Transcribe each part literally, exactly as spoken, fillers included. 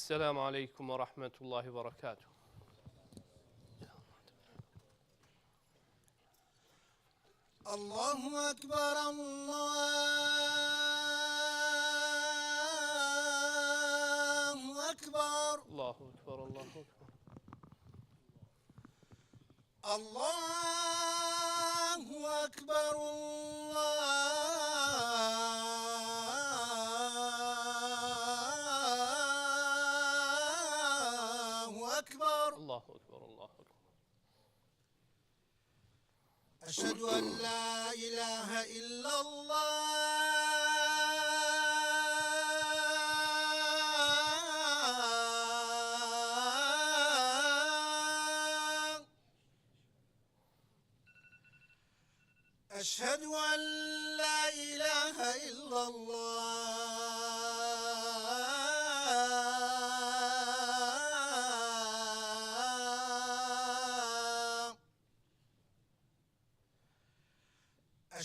السلام عليكم ورحمة الله وبركاته. الله أكبر، الله أكبر. الله أكبر، الله أكبر. الله أكبر، الله أكبر. الله أكبر، الله أكبر. أشهد أن لا إله إلا الله. أشهد أن لا إله إلا الله.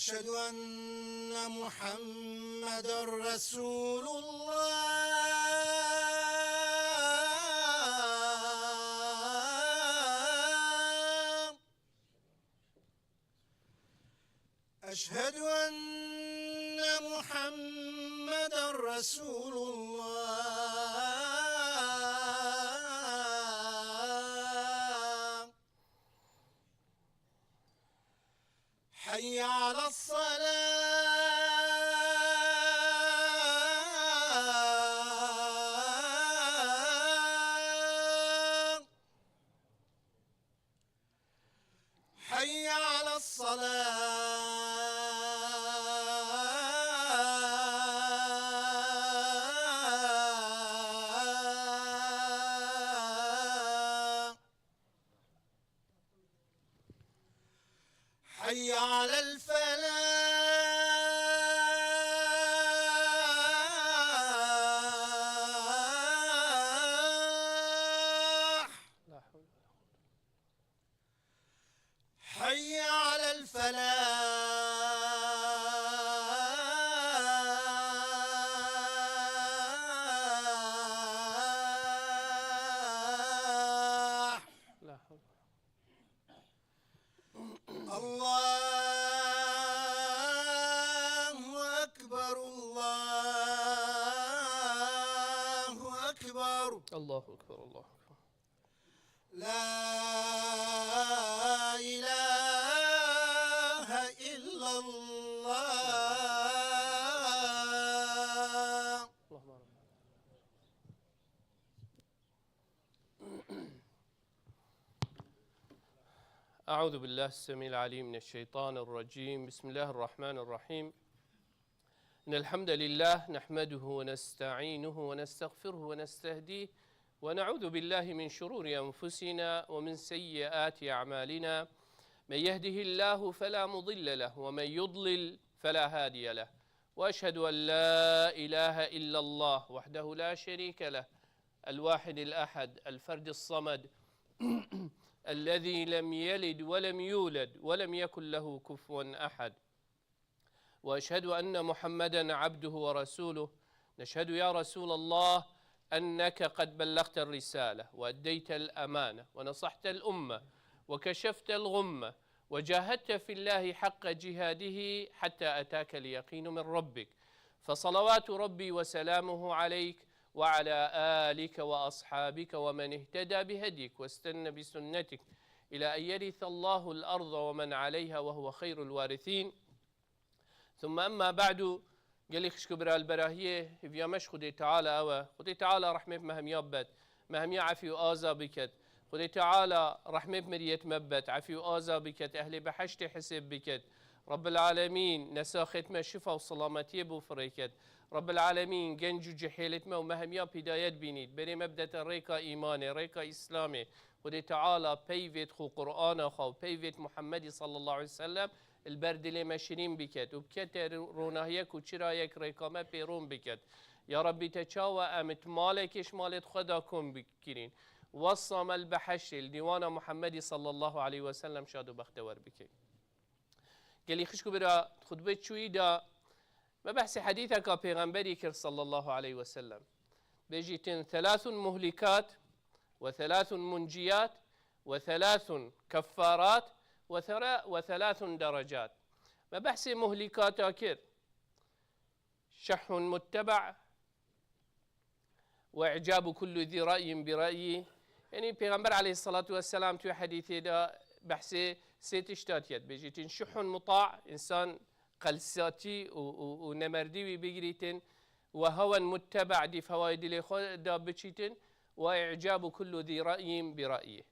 أشهد أن محمدا رسول الله. أشهد أن محمدا رسول الله. حي على الصلاة. حي على الصلاة. حي على الفلاح. لا حول ولا قوة. حي على الفلاح. لا حول. الله أكبر، الله أكبر. الله أكبر، الله أكبر. لا إله إلا الله. اللهم آمين. أعوذ بالله السميع العليم من الشيطان الرجيم. بسم الله الرحمن الرحيم. إن الحمد لله نحمده ونستعينه ونستغفره ونستهديه، ونعوذ بالله من شرور أنفسنا ومن سيئات أعمالنا. من يهده الله فلا مضل له، ومن يضلل فلا هادي له. وأشهد أن لا إله إلا الله وحده لا شريك له، الواحد الأحد، الفرد الصمد، الذي لم يلد ولم يولد ولم يكن له كفوا أحد. وأشهد أن محمدا عبده ورسوله. نشهد يا رسول الله أنك قد بلغت الرسالة وأديت الأمانة ونصحت الأمة وكشفت الغمة وجاهدت في الله حق جهاده حتى أتاك اليقين من ربك، فصلوات ربي وسلامه عليك وعلى آلك وأصحابك ومن اهتدى بهديك واستن بسنتك إلى أن يرث الله الأرض ومن عليها وهو خير الوارثين. ثم أما بعد، gelî xişk û bira li berahiyê, hêviya me ji Xwedê Teala ew e. Xwedê Teala rehmê bi me hemiya bibet, me hemiya efî û aza biket. Xwedê Teala rehmê bi miriyêt me bibet, efî û aza biket, ehlê beheştê hisêb biket. Rabbil Alemîn nesaxêt me şifa û selametiyê bofirê ket. Rabbil Alemîn genc û cihêlêt me û me hemiya pîdayet bînît. Berê me bidete rêka îmanê, rêka Îslamê. Xwedê Teala peyvêt xwe Qur'ana xwe û peyvêt Muhammedî sallallahu aleyhi ve sellem li ber dilê me şirîn biket û bikete ro-, ronahiyek û çirayek rêka me pê ron biket. Ya Rabbî, te çawa em it malekê ji malêt xwe da kom bikirîn. Wesa me li behiştê li dîwana Muhammedî sallallahu aleyhi ve sellem şad û bextewer bike. Gelî xişk û bira, xutbê çûyî de me behsê hedîseka Pêxemberî kir sallallahu aleyhi ve sellem. Bêjîtin thelathun muhlikat, we thelathun munciyat, we thelathun keffarat, we thela-, we thelathun derecat. Me behsê muhlikata kir. Şehhun mutteba, we icabu kullu zî ra'yin bi ra'yi. Yanî Pêxember aleyhissalatu vesselam tu hadîsê de behsê sê tişta diket. Bêjîtin şuhun muta, însan qelsatî û, û, û nemerdî wî bigirîtin, we hewen mutteba, dîf hewayê dilê xwe de biçîtin, we icabu kullu zî ra'yin bi ra'yi.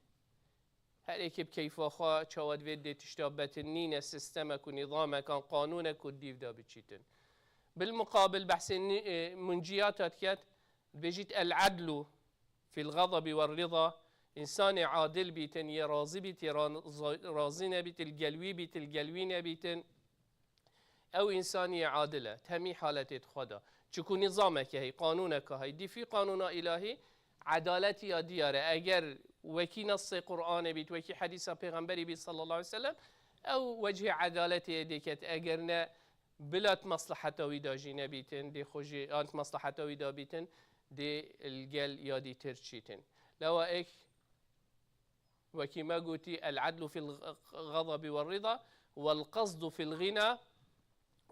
Her êkê bi keyfa xwe çawa divê dê tişta betin nîne, sistemek û nîzamekan, qanûnek û dîv de biçîtin. Bil muqabil behsê ni-, e, munciyata diket, dibêjît el-edlu fil ğadabi ve rida, însanê adil bîtin, yê razî bît, yê ra-, za-, razî nebît, il gel wî bît, il gel wî nebîtin. Ew însaniyê adil e, temî haletê xwe de. Çiku nîzameke hey, qanûneke hey, dîfî qanûna îlahî, edalet ya diyar e. Eger wekî nesê Qur'anê bît, wekî hedîsa Pêxemberî bît sallallahu aleyhi ve sellem, ew wecihê edaletê yê dêket. Eger ne, bila di mesleheta wî de jî nebîtin, dê xwe jî an di mesleheta wî de bîtin, dê li gel ya dîtir çîtin. Lewa ek Wekî me gotî, el-edlu fil ğadabi ve rida, wel qasdu fil ğina,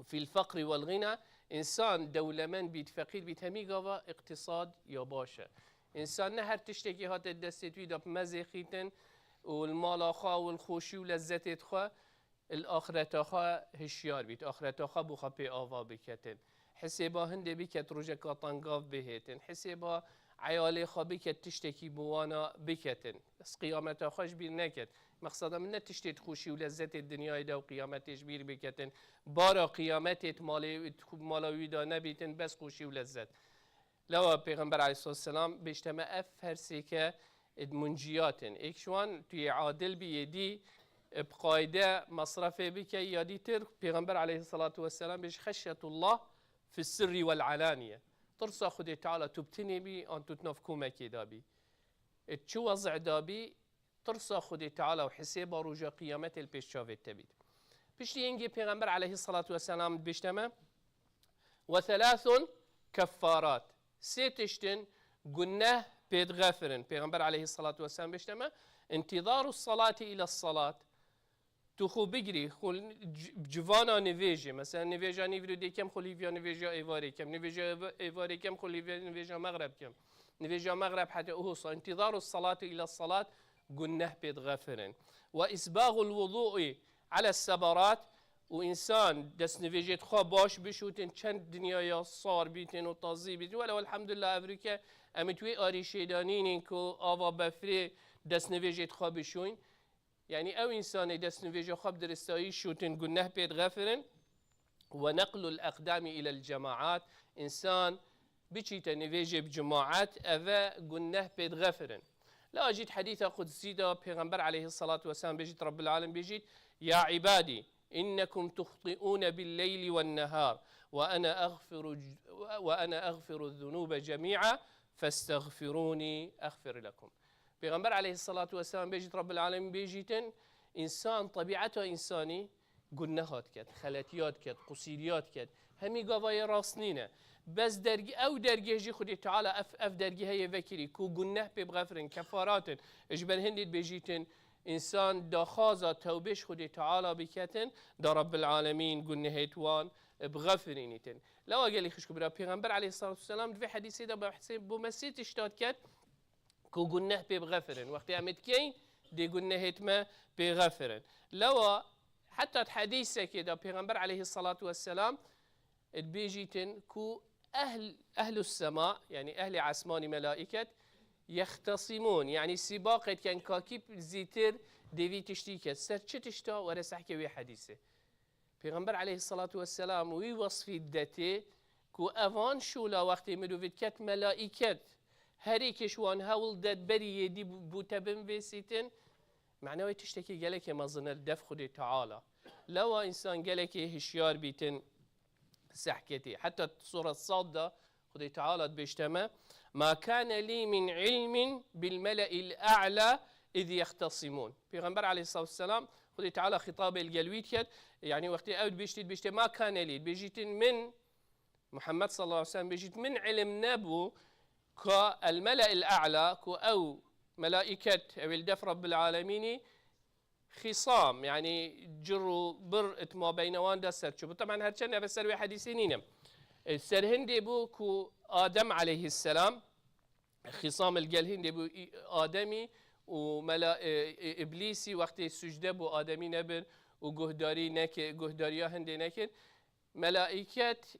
fil feqri wel ğina. Însan dewlemend bît, feqîr bît, hemî gava îqtisad ya baş e. Însan ne her tiştekî hate destê wî de bi mezêxîtin û li mala xwe û li xweşî û lezzetê xwe, li axireta xwe hişyar bît, axireta xwe bo xwe pê ava biketin. Hisêba hindê biket rojeka tengav bihêtin. Hisêba eyalê xwe biket tiştekî bo wana biketin. Bes qiyameta xwe ji bîr neket. Mexseda min ne tiştê xweşî û lezzetê dinyayê de û qiyametê ji bîr biketin. Bara qiyametê di malê, di mala wî de nebîtin, bes xweşî û lezzet. Lewa Pêxember aleyhissalatu vesselam bêjte me ev her sêke ed munciyat in. Êk ji wan tu yê adil bî, yê dî, e, bi qayde mesrefê bike, ya dîtir Pêxember aleyhissalatu vesselam bêje, "Xeşyetullah fi sirri vel alaniye." Tirsa Xwedê Teala tu bi tinê bî, an tu di nav komekê de bî. E, çi wezî de bî, tirsa Xwedê Teala û hisêba roja qiyametê li pêş çavê te bît. Piştî hingê Pêxember aleyhissalatu vesselam dibêjte me, "Ve thelathun keffarat." Sê tiştin guneh pê dixefirin. Pêxember aleyhissalatu vesselam bêjte me, "İntizaru salati ila salat." Tu xwe bigirî, xwe c-, civana nivêjê. Mesela nivêja nîvro dê kem, xwe lîviya nivêja êvarê kem. Nivêja êva-, êvarê kem, xwe lîviya nivêja mexreb kem. Nivêja mexreb hete uhusa. İntizaru salati ila salat, guneh pê dixefirin. Ve isbagul wudu'i ala sebarat, û însan destnivêjê xwe baş bişûtin, çend dinyaya sar bîtin û tazî bîtin. Wele elhamdulillah evrûke em it wê arîşê de nînin ku ava befrê destnivêjê xwe bişûyn. Yanî ew însanê destnivêja xwe bi diristayî şûtin, guneh pê dixefirin. Ve neqlul eqdami ilel cemaat, însan biçîte nivêjê bi cemaat, eve guneh pê dixefirin. La jî di hedîsa qudsî de Pêxember aleyhissalatu vesselam bêjît, Rabbil alem bêjît, "Ya ibadî, innekum tuxti'ûne bil leyli wen nehar, ve ene eğfiru, ve ene eğfiru zunûbe cemî'a, festexfirûnî eğfir lekum." Pêxember aleyhissalatu vesselam bêjît, Rabbil alemin bêjîtin, însan, tebîeta însanî guneha diket, xeletiya diket, qusîriya diket. Hemî gava yê rast nîne. Bes dergi-, ew dergeh jî Xwedê Teala ev, ev dergehê yê vekirî ku guneh pê bixefirin, kefaratin. Ji ber hindî dibêjîtin, însan daxwaza tewbê ji Xwedê Teala biketin, da Rabbil alemîn gunehêt wan bixefirînîtin. Lewa gelî xişk û bira, Pêxember aleyhissalatu vesselam di vê hedîsê de behsê bo me sê tişta diket, ku guneh pê bixefirin. Wextê em ê dikeyn, dê gunehêt me pê xefirin. Lewa heta di hedîsekê de Pêxember aleyhissalatu vesselam dibêjîtin ku ehl, ehlus sema, yanî ehlê esmanî melaiket, yextesimûn, yanî sîbaqê diken kakî zîtir dê vî tiştî ket. Ser çi tişta? Were sehkê wê hedîsê. Pêxember aleyhissalatu vesselam wî wesfî detê ku evan şûla wextê mirovî diket melaiket, herî kêş wan hewl det berî yê dî bû-, bûte bin vê sîtin, mena wê tiştekî gelekê mezin e li dev Xwedê Teala. Lewa însan gelekê hişyar bîtin sehketî. Heta sura Sad de Xwedê Teala dibêjte me, "Ma kane lî min ilmin bil mele'il a'la iz yextesimûn." Pêxember aleyhissalatu vesselam, Xwedê Teala xîtabê li gel wî diket, yanî wextê ew dibêjtî, dibêjtê, "Ma kane lî", dibêjîtin, "Min, Muhammed sallallahu aleyhi ve sellem bêjît, min ilim nebû ka el-mele'il a'la, ku ew melaiket, ew li def Rabbil Alemînî, xîsam, yanî cir û bir it mabeyna wan de ser çûbû. Temen her çend eve ser wê hedîsê nîne. E, ser hindê bû ku Adem aleyhisselam, xîsam li gel hindê bû, î-, Ademî û mela-, e, e, Îblîsî wextê sucde bû Ademî nebir û guhdarî neke-, guhdariya hindê nekir. Melaiket,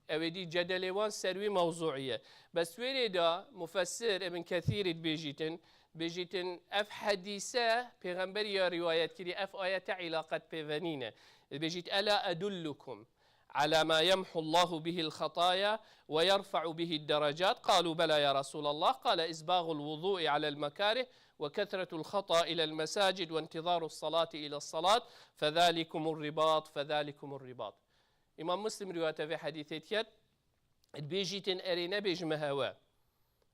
ew ê dî cedelê wan ser wî mewzûî ye. Bes wêrê de mufessir Ibn Kethîrî dibêjîtin, dibêjîtin, ev hedîse Pêxemberî ya rîwayet kirî, ev ayete îlaqet pê ve nîne. Dibêjît, "Ela edullukum ala ma yemhu Allahu bihil khataya ve yerfa'u bihid derecat?" Qalu, "Bela ya Resulallah." Qale, "İsbagul vudu'i alel makarih ve kethretul khata ilel mesacid ve intizarus salati iles salat, fezalikumur ribat, fezalikumur ribat." Îmam Muslim rîwayeta vê hedîsê diket, dibêjîtin, erê nebêjime hewe.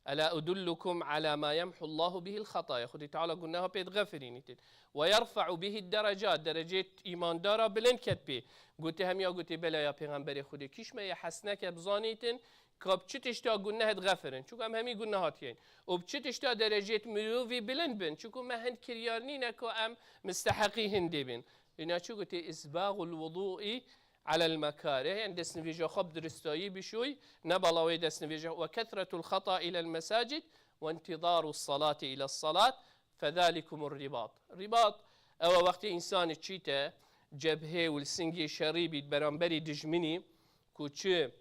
Ela edullukum ala ma yemhu Allahu bihil khataya. Xwedê Teala guneha pê dixefirînîtin. Ve yerfa'u bihid derecat. Derecê îmandara bilind ket pê. Gote hemiya gote, bela ya Pêxemberê Xwedê, kîş me ye hesneke bizanîtin, ka bi çi tişta guneh dixefirin. Çunku em hemî gunehatiyeyn. Û bi çi tişta derecê mirovî bilind bin. Çunku me hind kiryar nîne ku em misteheqî hindê bin. Îna çi gote, isbagul wudu'i alel mekarih, yani destnivêja xwe bi diristayî bişoy, ne bala wê destnivêja, ve kethretul khata ilel mesacid ve intizarus salati iles salat, fezalikumur ribat. Ribat, ew e wextê însanî çîte cebhê û li singê şerî bît beramberî dijminî, ku çi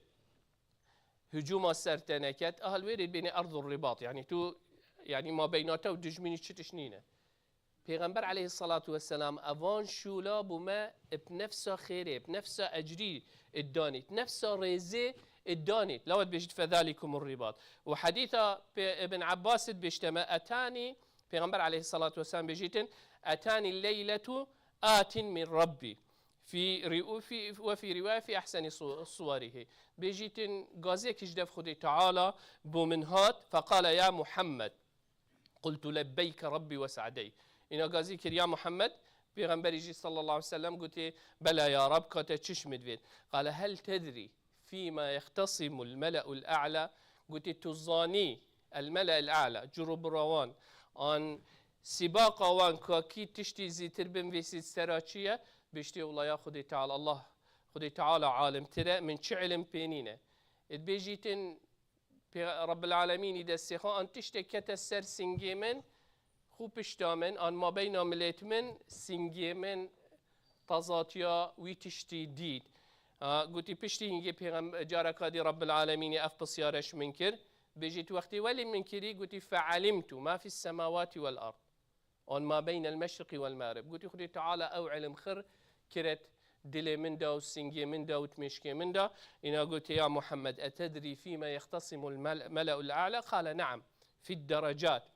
hicûma ser te neket, ahal wêrê bêne erdur ribat. Yani tu, yani mabeyna te û dijminî çi tişt nîne. Pêxember aleyhissalatu vesselam evan şûla bû me ib nefsa xêrê, ib nefsa ecrî iddanît, nefsa rêzê iddanît. Lawa dibêjit, "Fezalikumur ribat." Û hedîsa pê-, Ibn Abbas dibêjte me, etani, Pêxember aleyhissalatu vesselam bêjîtin, "Etani leyletu atin min Rabbi." Fi ri-, fi, ve fi riwaya fi ahseni su-, suwarihi. Bêjîtin, gazêk ji dev Xwedê Teala bo min hat, feqale, "Ya Muhammed." Qultu lebbeyke Rabbi ve sa'deyk. Îna gazî kir, ya Muhammed, Pêxemberî jî sallallahu aleyhi ve sellem gotê, bela ya Rab, ka te çi ji min divêt? Qale hel tedrî fîma yextesimul mele'ul a'la? Gotê, tu zanî el mele'il a'la, cir û bira wan, an sîbaqa wan, ka kî tiştî zîtir bin vê sî sera çi ye? Bêjtê, wela ya Xwedê Teala, Allah, Xwedê Teala alimtir e, min çi ilim pê nîne. Dibêjîtin, Pê-, Rabbil Alemînî destê xwe, an tiştek kete ser singê min, xû pişta min, an mabeyna milêt min, singê min tazatiya wî tiştî dît. Ha, gotî, piştî hingê pêxem-, careka dî Rabbil Alemînî ev pisyare ji min kir, bêjît, wextê welî min kirî, gotî, "Fe'alimtu ma fis semawati vel ard." An ma beynel meşriqî wel mağrib. Gotî, Xwedê Teala ew ilim xir kiret dilê min de û singê min de û tmêşkê min de. Îna gotê, ya Muhammed, etedrî fîme yextesimul mel-, mele'ul a'la? Qale, ne'am. Fid derecat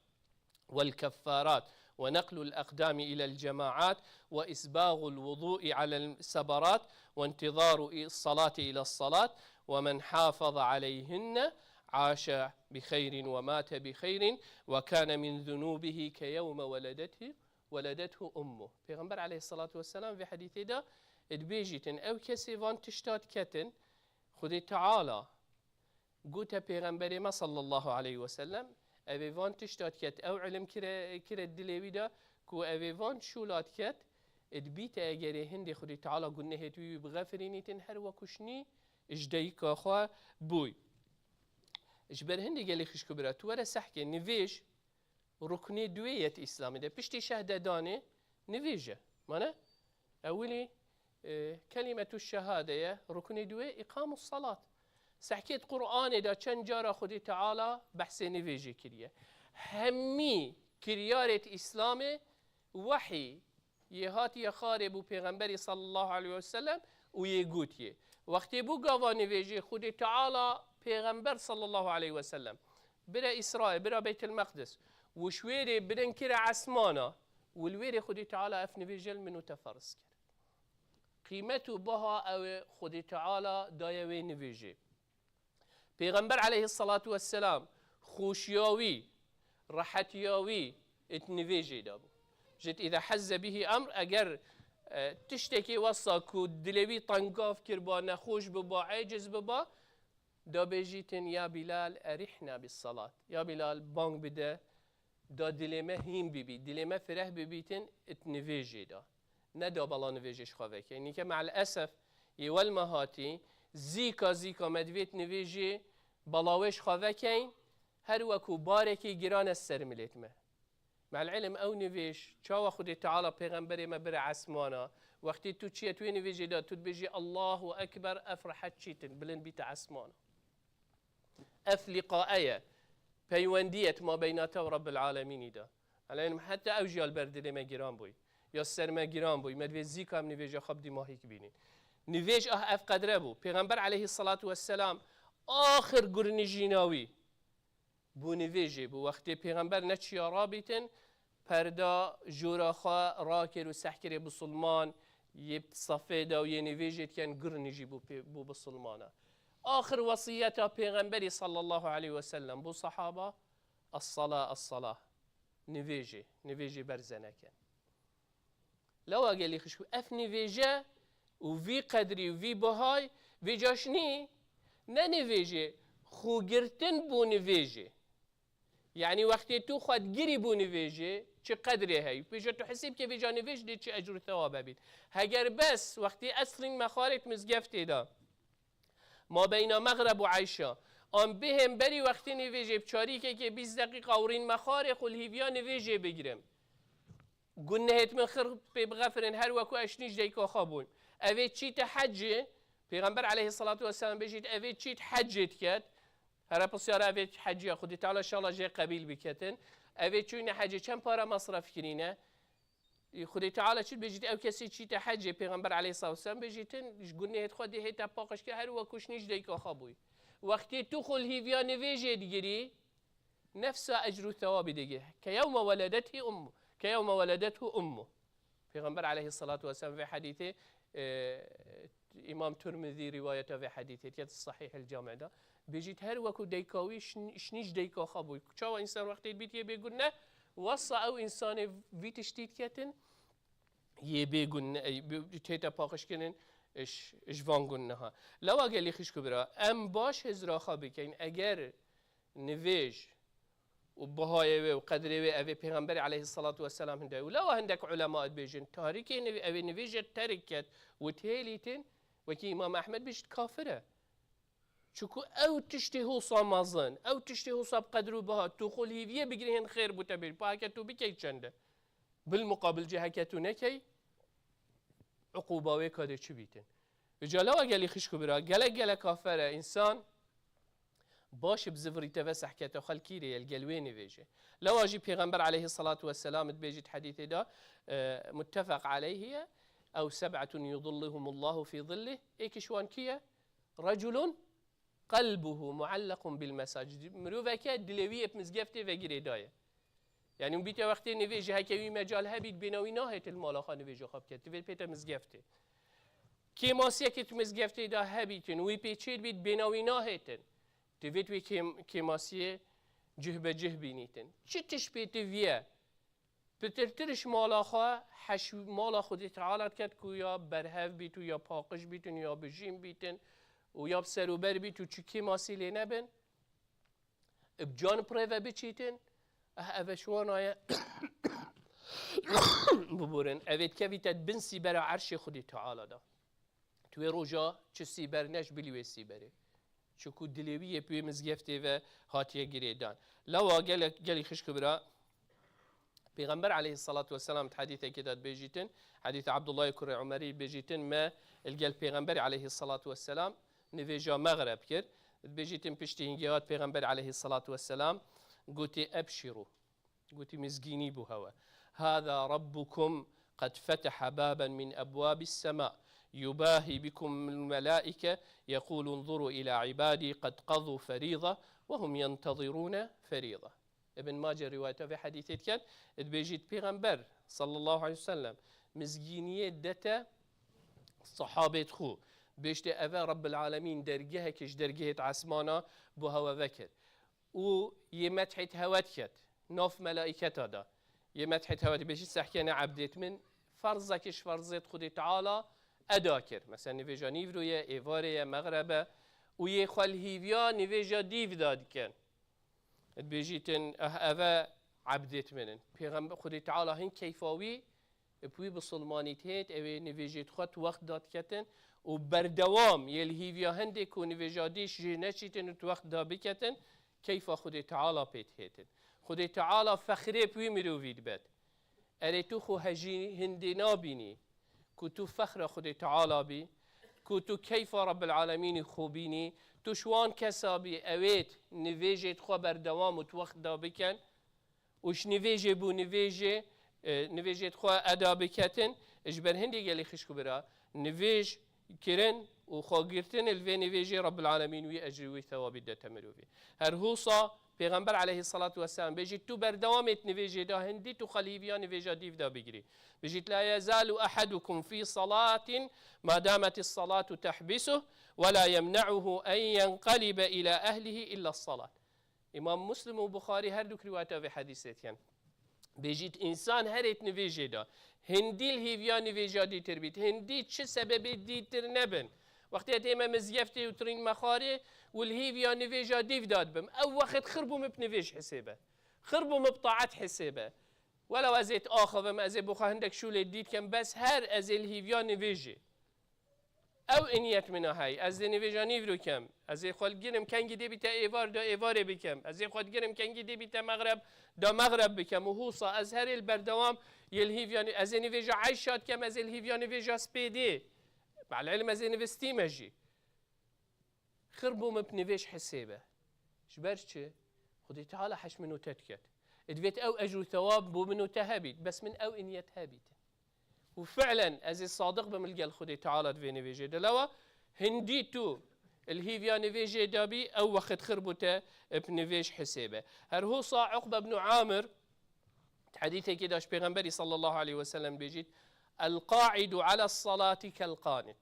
vel keffarat ve neqlul eqdami ilel cemaat ve isbagul vudu'i alel sebarat ve intizaru i-, salati iles salat ve men hafaza aleyhinne aşe bi xeyrin ve mate bi xeyrin ve kâne min zunûbihî ke yewme weledethu, weledethu ummu. Pêxember aleyhissalatu vesselam vê hedîsê de dibêjîtin, ew kesê van tişta diketin, Xwedê Teala gote Pêxemberê me sallallahu aleyhi ve sellem, ew ê van tişta diket, ew ilim kire, kire dilê wî de, ku ew ê van şûla diket, dibîte egerê hindê Xwedê Teala gunehê wî bixefirînîtin, her wekuşnî ji dayika xwe bûy. Ji ber hindê gelî xişk û bira, tu were sehkê, nivêj ruknê duwê yet Îslamê de. Piştî şehdedanê nivêj e. Mane? Ewilî, e, kelîmetu şehade ye, ruknê duwê îqamu salat. Sehkêt Qur'anê de çend cara Xwedê Teala behsê nivêjê kiriye. Hemî kiryarêt Îslamê wehî yê hatiye xarê bû Pêxemberî sallallahu aleyhi ve sellem û yê gotiye. Wextê bû gava nivêjê Xwedê Teala Pêxember sallallahu aleyhi ve sellem bire Îsraê, bira Beytil Meqdis û ji wêrê birin kire esmana û li wêrê Xwedê Teala ev nivêje li min û te ferz kir. Qîmet û baha ew ê Xwedê Teala daye wê nivêjê. Pêxember aleyhissalatu vesselam xweşiya wî, rehetiya wî it nivêjê de bû. Jit îze hezze bihî emr, eger, e, tiştekê wesa ku dilê wî tengav kirba, nexweş biba, eciz biba, Da bêjîtin, "Ya Bilal, erihna bis salat." Ya Bilal, bang bide, da dilê me hîn bibî, dilê me fireh bibîtin it nivêjê da. Ne da bela nivêjê ji xwe vekeyn. Nîke me'l esef, yê wel me hatî, zîka zîka me divêt nivêjê bela wê ji xwe vekeyn, her wekû barekî giran ez ser milêt me. Me'l ilm ew nivêj, çawa Xwedê Teala pêxemberê me bire esmana, wextê tu çiye tu wê nivêjê de tu dibêjî, "Allahu Ekber", ev rehet çîtin, bilind bîte esmana. Ev liqae ye, peywendî ye ma beyna te û Rabbil Alemînî de. Me'l ilm heta ew jî ya li ber dilê me giran bûy, ya ser me giran bûy, me divê zîka em nivêja xwe bi dîmahîk bînin. Nivêj ah ev qedre bû. Pêxember aleyhissalatu vesselam axir gurnijîna wî bû nivêjê bû. Wextê pêxember neçiya rabîtin, perda jora xwe rakir û sehkirê bisilman yê safê de û yê nivêjê diken gurnijî bû pê, bû bisilmana. Axir wesiyeta pêxemberî sallallahu aleyhi ve sellem bû sahaba, "Es-sala, es-sala." Nivêjê, nivêjê berze neken. Lewa gelî xişku, ev nivêje û vî qedrî û vî bihay vê caşnî ne nivêjê, xûgirtin bû nivêjê. Yani wextê tu xwe digirî bû nivêjê, çi qedrê hey. Pêja tu hesîb ke vêca nivêj dê çi ecr û thewab hebît. Heger bes wextê eslîn mexarêt mizgeftê de, ma beyna Mexreb û Eyşa, an bihên berî wextê nivêjê bi çarîkekê bîst deqîqa û rîn mexarê xwe li hîviya nivêjê bigirim. Gunehêt min xir pê bixefirin, her weku eş nîj deyka xwe bûn. Evê çîte hecê, Pêxember aleyhissalatu vesselam bêjît, evê çît hecê diket. Here pisyara evê heciya Xwedê Teala şala jê qebîl biketin. Evê çûyne hecê çend para masraf kirîne? Xwedê Teala çi bêjît, ew kesê çîte hecê, Pêxember aleyhissalatu vesselam bêjîtin, ji gunehêt xwe dê hête paqij ke her weku ji nîj deyka xwe bûy. Wextê tu xwe li hîviya nivêjê digirî, nefsa ecr û thewabî digi. Ke yewme weledethu ummu. Ke yewme weledethu ummu. Pêxember aleyhissalatu vesselam vê hadîtê, e, Îmam Tirmizî rîwayeta vê hadîtê diket Sahîh el Cami'da. Bêjît her weku deyka wî şn-, şnîj deyka xwe bûy. Çawa însan wextê dibît yê bêguneh, wesa ew însanê vî tiştî diketin, yê bêguneh, ey, bi-, tête paqijkirin, iş, iş van gunneha. Lewa gelî xişku bira, em baş hizra xwe bikeyn. Eger nivêj û bihayê wê û qedrê wê evê Pêxemberê aleyhissalatu vesselam hinde. Û lewa hindek ulema dibêjin, tarikê nivê-, evê nivêje terk ket û têlîtin, wekî Îmam Ehmed bêjit kafir e. Çuku ew tiştê hosa mezin, ew tiştê hosa bi qedr û biha, tu xwe li hîviyê bigirî hên xêr bû te bêj. Pa heke tu bikey çend e? Bil muqabil cê heke tu nekey, uquba wê kadê çi bîtin? Îca lewa gelî xişk û bira, gelek gelek kafir e însan, baş bi zivirî te ve sehkete xelkî rê ye, li gel wê nivêje. Lewa jî Pêxember aleyhissalatu vesselam dibêjît hedîtê de, e, muttefaq aleyhi ye, ew seb'etun yudilluhumullahu fî zillih, êkiş wan kî ye? Reculun qelbuhu muallakun bil mesacid. Miroveke dilê wî yê bi mizgeftê ve girêdaye. Yani hûn bîte wextê nivêjê heke wî mecal hebît bêna wî nahêtin li mala xwe nivêja xwe bike. Divê pête mizgeftê. Kêmasiyekê tu mizgeftê de hebîtin, wî pê çêdibît bêna wî nahêtin. Divêt wê kêm-, kêmasiyê cih be cih bînîtin. Çi tişt pê ti viye? Pitirtir ji mala xwe, heş mala Xwedê Teala diket ku ya berhev bît û ya paqij bîtin, ya bijîn bîtin û ya bi serûber bît û çi kêmasî lê nebin. Bi can pirê ve biçîtin, eh, eve şiwana ye. Biborin, evê dikevîte di bin sîbera erşê Xwedê Teala de. Tu wê roja çi sîber ne ji bilî wê sîberê. Çuku dilê wî yê bi wê mizgeftê ve hatiye girêdan. Lewa gelek, gelî xişk û bira, Pêxember aleyhissalatu vesselam di hedîsekê de dibêjîtin, hedîsa Abdullahê kurê Umerî dibêjîtin, me li gel Pêxemberê aleyhissalatu vesselam nivêja mexreb kir. Dibêjîtin piştî hingê hat Pêxemberê aleyhissalatu vesselam gotî, "Ebşîrû." Gotî, "Mizgînî bû hewe. Hâzâ rabbukum qed fetehe bâben min ebwâbis semâ. Yubâhî bikumul melâike, yeqûlu unzurû ilâ ibâdî qed qezû ferîza ve hum yentezirûne ferîza." Ibn Mace rîwayeta vê hedîsê diket, dibêjît, Pêxember sallallahu aleyhi ve sellem mizgîniyê dete sahabêt xwe. Bêjtê, eve Rabbil Alemîn dergehekê ji dergehêt esmana bo hewe vekir. Û yê methêt hewe diket, nav melaîketa da. Yê methêt hewe dibêjî, sehkene ebdêt min, ferzekê ji ferzêt Xwedê Teala eda kir. Mesela nivêja nîvro ye, êvarê ye, mexreb e. û yê xwe li hîviya nivêja dîv da dikin. Dibêjîtin, "Eh, ev e ebdêt min in." Pêxember, Xwedê Teala hin keyfa wî, bi wî bisilmanî têt, ew ê nivêjê xwe tu wext da diketin û berdewam yê li hîviya hindê ku nivêja dî ji neçîtin û tu wext da biketin, keyfa Xwedê Teala pê dihêtin. Xwedê Teala fexrê bi wî mirovî dibet. Erê tu xwe hejî hindê nabînî ku tu fexra Xwedê Teala bî, ku tu keyfa Rabbil Alemînî xwe bînî, tu ji wan kesa bî, ewêt nivêjêt xwe berdewam û tu wext da bikin û ji nivêjê bû nivêjê, e, nivêjêt xwe eda biketin, ji ber hindê gelî xişk û bira, nivêj kirin û xwe girtin li vê nivêjê Rabbil Alemîn wî ecrî wî thewabî dete mirovî. Her husa Pêxember aleyhissalatu vesselam bêjît, tu berdewamê di nivêjê de hindî tu xwe li hîviya nivêja dîv de bigirî. Bêjît, "La yezalu ahadukum fî salatin ma dametis salatu tehbisuh ve la yemne'uhu en yenqalibe ila ehlihi illa salat." Îmam Muslim û Buxarî her duk rîwayeta vê hedîsê dikin. Bêjît, însan herê di nivêjê de hindî li hîviya nivêja dîtir bît, hindî çi sebebê dîtir nebin. Wextê tême mizgeftê û tirîn mexarê û li hîviya nivêja dîv da dibim, ew wext xir bû min bi nivêj hisêbe. Xir bû min bi taet hisêbe. Welew ez ê diaxivim, ez ê bo xwe hindek şûlê dît kem, bes her ez ê li hîviya nivêjê. Ew niyet min a hey, ez dê nivêja nîvro kem. Ez ê xwe girim kengî dê bîte êvar da êvarê bikem. Ez ê xwe girim kengî dê bîte mexreb da mexreb bikem. Û husa ez herê li berdewam yê li hîviya nî-, ez ê nivêja eyşa dikem, ez ê li hîviya nivêja spêdê. Me'l ilm ez ê nivistîme jî. Xir bû min bi nivêj hisêbe. Ji ber çi? Xwedê Teala heş min û te diket. Divêt ew ecr û thewab bo min û te hebît. Bes min ew niyet hebîtin. Û fi'len ez ê sadiq bim li gel Xwedê Teala di vê nivêjê de. Lewa hindî tu li hîviya nivêjê de bî, ew wext xir bû te bi nivêj hisêbe. Her hosa Uqbe ibn Amir, di hedîsekê de ji Pêxemberî sallallahu aleyhi ve sellem bêjît, "El-qa'idu ala salati kel-qanit."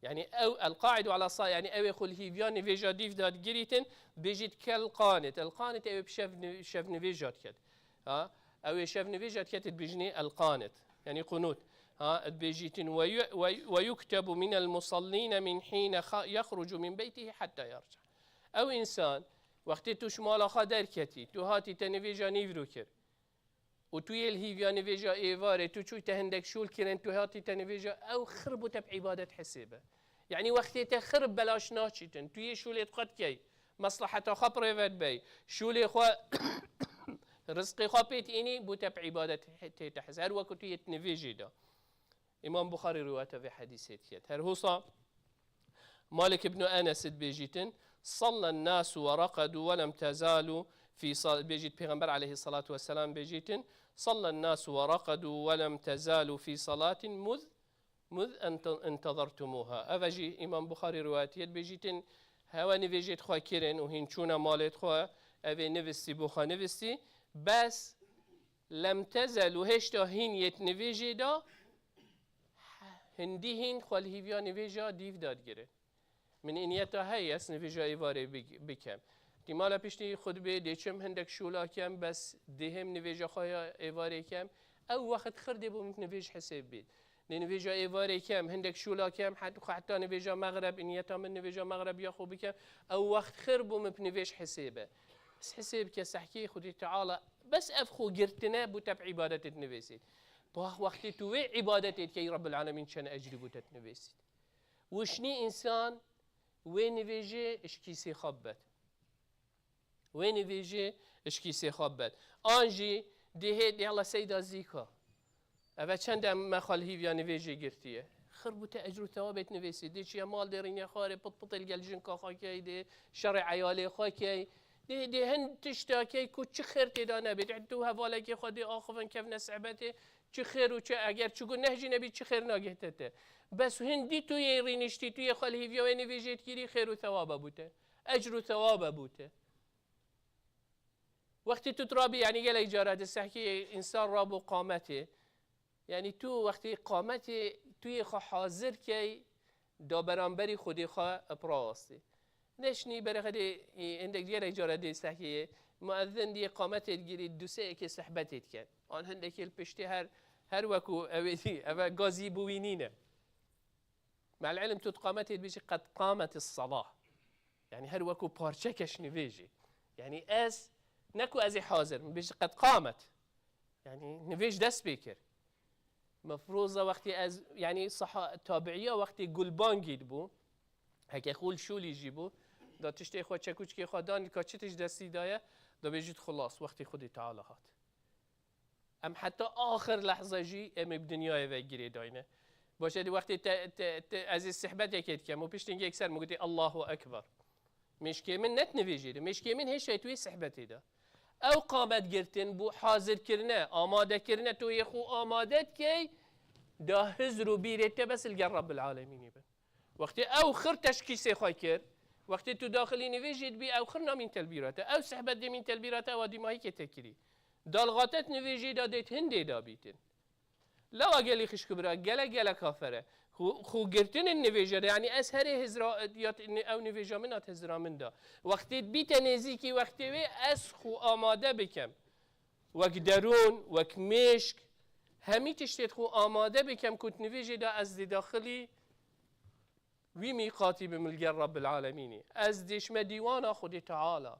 Yani ew, "El-qa'idu ala sa-", yani ew ê xwe li hîviya nivêja dîv de digirîtin, bêjît, "Kel-qanit." El-qanit ew ê bi şev ni-, şev nivêja diket. Ha? Ew ê şev nivêja diket dibêjinê el-qanit. Yani qunut. Ha? Dibêjîtin, "Ve yu-, ve, ve yuktebu minel musallîne min hîne xa-, yexrucu min beytihi hatta yerca." Ew însan, wextê tu ji mala xwe derketî, tu hatî te nivêja nîvro kir. Û tu yê li hîviya nivêja êvarê, tu çûyte hindek şûl kirin, tu hatî te nivêja, ew xir bû te bi îbadet hisêbe. Yanî wextê te xir belaş naçîtin, tu yê şûlê xwe dikey, meslaheta xwe bi rê ve dibey, şûlê xwe, rizqê xwe pê diînî, bû te bi îbadet tê te hes-, her weku tu yê di nivêjê de. Îmam Buxarî rîwayeta vê hedîsê diket. Her hosa Malik ibn Enes dibêjîtin, "Sallen nasu ve raqadu ve lem tezalu fî sal-", bêjît Pêxember aleyhissalatu vesselam bêjîtin, "Sallen nasu ve raqadu ve lem tezalu fî salatin muz, muz ente-, intezertumuha." Ev jî Îmam Buxarî rîwayetiye dibêjîtin, hewe nivêjêt xwe kirin û hîn çûne malêt xwe, ev ê nivistî bo xwe nivistî, bes lem tezel û hêşta hîn yê di nivêjê de, hindî hîn xwe li hîviya nivêja dîv de digirin. Min ê niyeta hey, ez nivêja êvarê bik-, bikem. Dîmala piştî xutbê dê çim hindek şûla kem, bes dê hêm nivêja xwe ya êvarê kem. Ew wext xir dê bo min nivêj hisêb bît. Nê nivêja êvarê kem, hindek şûla kem, het-, xwe heta nivêja mexreb, niyeta min nivêja mexreb ya xwe bikem. Ew wext xir bo min bi nivêj hisêbe. Bes hisêb ke sehkê Xwedê Teala, bes ev xwe girtine bo te bi îbadetê dinivêsît. Bah wextê tu wê îbadetê dikey, Rabbil Alemîn çend ecrî bo te dinivêsît. Wişnî însan wê nivêjê ji kîsê xwe bibet. Wê nivêjê ji kîsê xwe bibet. An jî dihê dê, "Yalla seyda zîka. Eve çend em me xwe li hîviya nivêjê girtiye." Xir bû te ecr û thewabê dinivêsî. Dê çiye mal dê rîne xwarê pit pitê li gel jinka xwe key, dê şerê eyalê xwe key. Dê, dê hin tişta key ku çi xêr tê de nebêt. Tu hevalekê xwe dê axivin kevne sehbetê. Çi xêr û çi, eger çi guneh jî nebî, çi xêr nagihte te. Bes hindî tu yê rîniştî, tu yê xwe li hîviya wê nivêjê dikirî, xêr û thewaba bû te. Ecr û thewaba bû te. Wextê tu rabî, yanî gelek cara di sehkê însan rabo qametê. Yanî tu wextê qametê tu yê xwe hazir key, da beramberî Xwedê xwe bi rawastî. Neşnî berê xwe dê, hindek gelek cara dê sehkê ye. Muezzin dê qametê digirî du sê yekê sehbetê dike. An hindekê li piştê her, her weku ew ê dî, eve gazî bi wî nîne. Me'l ilm tu di qametê dibêjî, "Qed qametis salah." Yani her wekû parçekeş nivêjê. Yani ez, ne ku ez ê hazir, min bêjî qed qamet. Yani nivêj dest pê kir. Mefroza wextê ez, yani saha-, tabiiya wextê gulbangî dibû, heke xûl şûlî jî bû, da tiştê xwe çekûçkê xwe dan, ka çi tişt destî daye, da bêjît xulas, wextê Xwedê Teala hat. Em heta axir lehze jî em ê bi dinyayê ve girêdayne. Baş e, di wextê te, te, te, ez ê sihbetekê dikem û piştî yekser min gotê, "Allahu Ekber." Mêşkê min ne di nivêjê de, mêşkê min hêşa yê tu yê sihbetê de. Ew qamet girtin bû hazirkirine, amadekirine, tu yê xwe amade dikey, da hizr û bîrê te bes li gel Rabbil Alemînê bin. Wextê ew xir teşkîsê xwe kir, wextê tu daxilî nivêjê dibî, ew xir namîn telbîrate. Ew sehbet demîn telbîrate, ewa dîmahîkê te kirî. Dalxatet nivêjê de dêt hindê dabîtin. Lewa gelî xişk û bira, gelek gelek afere. Xu, xu girtinin nivêje de, yani ez herê hizra, ya t-, ni-, ew nivêja min at hizra min da. Wextê bîte nêzîkî wextê wê ez xu amade bikem. Wek derûn, wek mêşk, hemî tiştê xwe amade bikem ku di nivêjê de ez dê daxilî wî mîqatî bim li gel Rabbil Alemînî. Ez dêşme dîwana Xwedê Teala.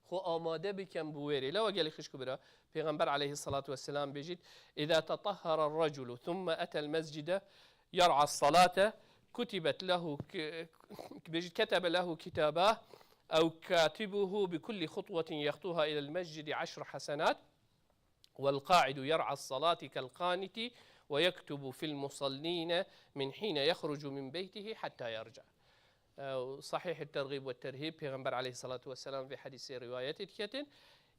Xwe amade bikem bi wêrê. Lewa gelî xişk û bira, Pêxember aleyhissalatu vesselam bêjît, "Îza tetahhara reculu thumme etel mescide yar'a salate, kutibet lehu k-, bêjît, ketebe lehu kitaba ew katibuhu bi kulli khutwetin yextuha ilel mescidi aşru hasenat." Vel qa'idu yer'a salati kel qaniti ve yektubu fil musallîne min hîne yexrucu min beytihi hatta yerca. Ew Sahîh Tergîb ve Terhîb, Pêxember aleyhissalatu vesselam vê hedîsê rivayetê diketin.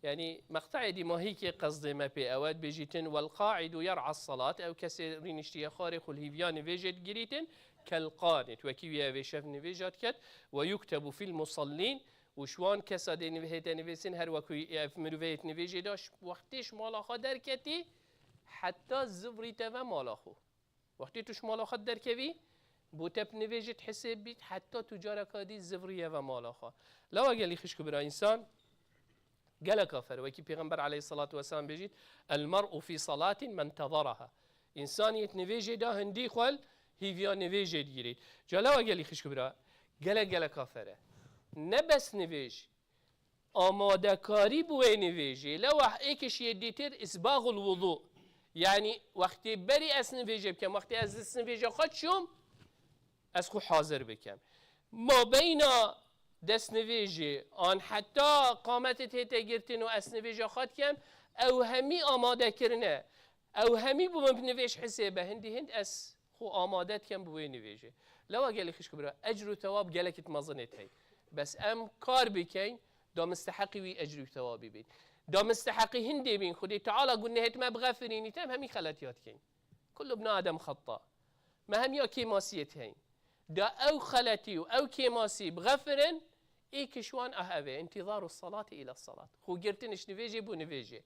Yani, meqta'ê dîmahîkê qezdê me pê ew e, dibêjîtin, "Vel qa'idu yer'a salat", ew kesê rîniştiye xwarê xwe li hîviya nivêjê digirîtin, "kel qanit", wekî wî evê şev nivêja diket, "Ve yuktebu fil musallîn", û ji wan kesa dê nivê-, hête nivîsîn, her wekî ev mirovê yê nivêjê de, ş-, wextê ji mala xwe derketî, heta zivrî te ve mala xwe. Wextê tu ji mala xwe derkevî, bo te bi nivêjê dihisêbît, heta tu careka dî zivrî ye ve mala xwe. Lewa gelî xişk û bira, însan gelek afer, wekî Pêxember aleyhissalatu vesselam bêjît, "El mer'u fî salatin mentezaraha." Însaniyet nivêjê da hindî xwe li hîviya nivêjê digirît. Ca lewa gelî xişk û bira, gelek gelek afer e. Ne bes nivêj, amadekarî bi wê nivêjê. Lewa êkiş yê dîtir isbaxul wudu. Yani wextê berî ez nivêjê bikem, wextê ez dest nivêja xwe çûm, ez xwe hazir bikem. Mabeyna destnivêjê an heta qametê tête girtin û ez nivêja xwe dikem, ew hemî amade kirine, ew hemî bi min bi nivêj hisêbe, hindî hind ez xwe amade dikem bi wê nivêjê. Lewa gelî xişk û bira, ecr û thewab gelekî mezin ê tey. Bes em kar bikeyn, da misteheqî wî ecr û thewabî bîn. Da misteheqî hindê bîn, Xwedê Teala gunehêt me bixefirînît, em hemî xeletiya dikeyn. Kullu ibn Adem xetta. Me hemiya kêmasiyê tey. Da ew xeletî û ew kêmasî bixefirin, ê kişwan ah ev e, intizaru salati ila salat. Xwe girtin ji nivêjê bo nivêjê.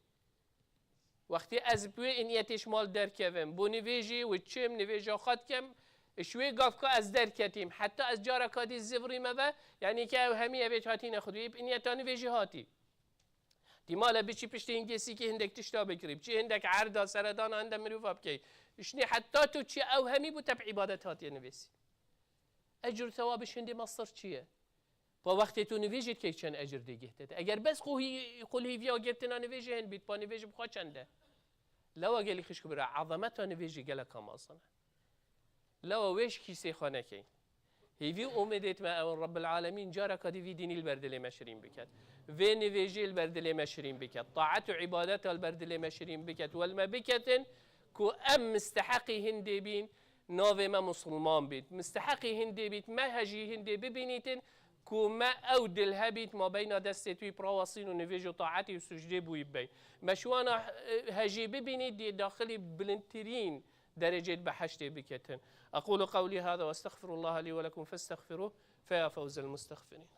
Wextê ez bi wê niyetê ji mal derkevim, bo nivêjê û çim, nivêja xwe dikem, ji wê gavka ez derketîm, heta ez careka dî zivrîme ve, yanî ke ew hemî evê hatîne xwedî, bi niyeta nivêjê hatî. Dî male biçî piştî hingê sîkê hindek tişta bikirî, biçî hindek erda seredana hinde mirova bikey. Şinê heta tu çi ew hemî bo te bi îbadet hatiye nivêsî. Ecr û thewabê şindê mestir çi ye? Pa wextê tu nivêjê dikey çend ecr dê geh te de. Eger bes xwe hî-, xwe li hîviya girtina nivêjê hin bît, pa nivêj bi xwe çend e? Lewa gelî xişk û bira, ezemeta nivêjê geleka mezin e. Lewa wê ji kîsê xwe nekeyn. Hêvî û umêdêt me ew in, Rabbil Alemîn careka dî vî dînî li ber dilê me şirîn biket. Vê nivêjê li ber dilê me şirîn biket. Taet û îbadeta li ber dilê me şirîn biket. Wel me biketin ku em misteheqî hindê bîn, navê me Musulman bît. Misteheqî hindê bît, me hejî hindê bibînîtin ku me ew dil hebît, mabeyna destê wî birawestîn û nivêj û taetî û sucdê bûyî bibeyn. Me şiwana, e, hejî bibînît, dê daxilî bilindtirîn derecê di behiştê biketin. أقول قولي هذا وأستغفر الله لي ولكم فاستغفروه فيا فوز المستغفرين.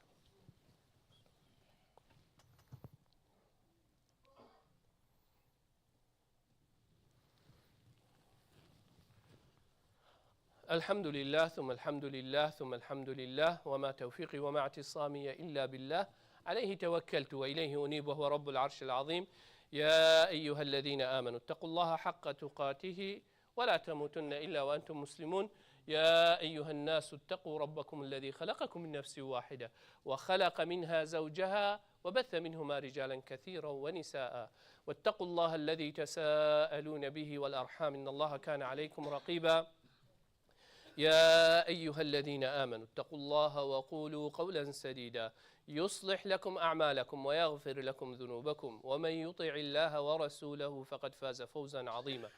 الحمد لله ثم الحمد لله ثم الحمد لله وما توفيقي وما اعتصامي إلا بالله عليه توكلت وإليه أنيب وهو رب العرش العظيم. يا أيها الذين آمنوا اتقوا الله حق تقاته ولا تموتن إلا وأنتم مسلمون. يا أيها الناس اتقوا ربكم الذي خلقكم من نفس واحدة وخلق منها زوجها وبث منهما رجالا كثيرا ونساء واتقوا الله الذي تساءلون به والأرحام إن الله كان عليكم رقيبا. يا أيها الذين آمنوا اتقوا الله وقولوا قولا سديدا يصلح لكم أعمالكم ويغفر لكم ذنوبكم ومن يطع الله ورسوله فقد فاز فوزا عظيما.